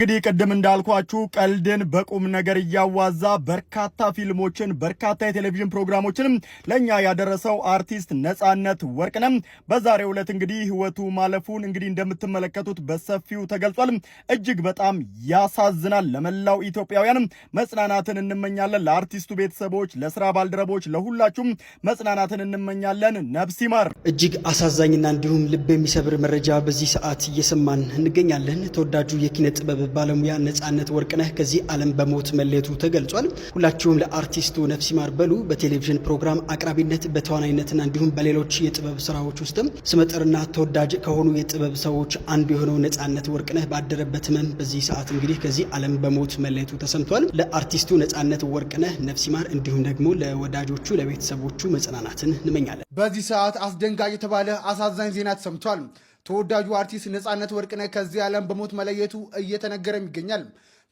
እንግዲህ ቅድም እንዳልኳችሁ ቀልድን በቁም ነገር እያዋዛ በርካታ ፊልሞችን፣ በርካታ የቴሌቪዥን ፕሮግራሞችንም ለእኛ ያደረሰው አርቲስት ነጻነት ወርቅነህ በዛሬው ዕለት እንግዲህ ህይወቱ ማለፉን እንግዲህ እንደምትመለከቱት በሰፊው ተገልጿል። እጅግ በጣም ያሳዝናል። ለመላው ኢትዮጵያውያንም መጽናናትን እንመኛለን። ለአርቲስቱ ቤተሰቦች፣ ለስራ ባልደረቦች፣ ለሁላችሁም መጽናናትን እንመኛለን። ነፍስ ይማር። እጅግ አሳዛኝና እንዲሁም ልብ የሚሰብር መረጃ በዚህ ሰዓት እየሰማን እንገኛለን። ተወዳጁ የኪነ ጥበብ ባለሙያ ነጻነት ወርቅነህ ከዚህ ዓለም በሞት መለየቱ ተገልጿል። ሁላችሁም ለአርቲስቱ ነፍስ ይማር በሉ። በቴሌቪዥን ፕሮግራም አቅራቢነት፣ በተዋናይነትና እንዲሁም በሌሎች የጥበብ ስራዎች ውስጥም ስመጥርና ተወዳጅ ከሆኑ የጥበብ ሰዎች አንዱ የሆነው ነጻነት ወርቅነህ ባደረበት ህመም በዚህ ሰዓት እንግዲህ ከዚህ ዓለም በሞት መለየቱ ተሰምቷል። ለአርቲስቱ ነጻነት ወርቅነህ ነፍስ ይማር፣ እንዲሁም ደግሞ ለወዳጆቹ ለቤተሰቦቹ መጽናናትን እንመኛለን። በዚህ ሰዓት አስደንጋጭ የተባለ አሳዛኝ ዜና ተሰምቷል። ተወዳጁ አርቲስት ነጻነት ወርቅነህ ከዚህ ዓለም በሞት መለየቱ እየተነገረም ይገኛል።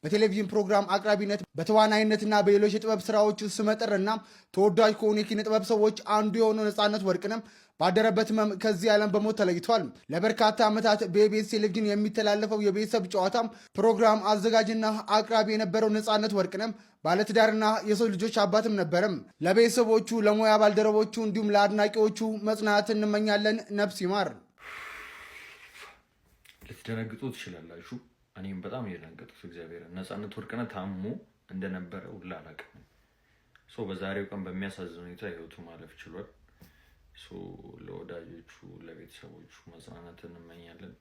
በቴሌቪዥን ፕሮግራም አቅራቢነት፣ በተዋናይነትና በሌሎች የጥበብ ስራዎች ስመጥርና ተወዳጅ ከሆኑ የኪነ ጥበብ ሰዎች አንዱ የሆነው ነጻነት ወርቅነህ ባደረበት ህመም ከዚህ ዓለም በሞት ተለይቷል። ለበርካታ ዓመታት በኢቢኤስ ቴሌቪዥን የሚተላለፈው የቤተሰብ ጨዋታ ፕሮግራም አዘጋጅና አቅራቢ የነበረው ነጻነት ወርቅነህ ባለትዳርና የሰው ልጆች አባትም ነበረም። ለቤተሰቦቹ፣ ለሙያ ባልደረቦቹ እንዲሁም ለአድናቂዎቹ መጽናት እንመኛለን። ነፍስ ይማር። ልትደነግጡ ትችላላችሁ። እኔም በጣም የደነገጡት እግዚአብሔር ነጻነት ወርቅነህ ታሞ እንደነበረ ሁላ አላውቅም። So በዛሬው ቀን በሚያሳዝን ሁኔታ ህይወቱ ማለፍ ችሏል። So ለወዳጆቹ ለቤተሰቦቹ መጽናናት እንመኛለን።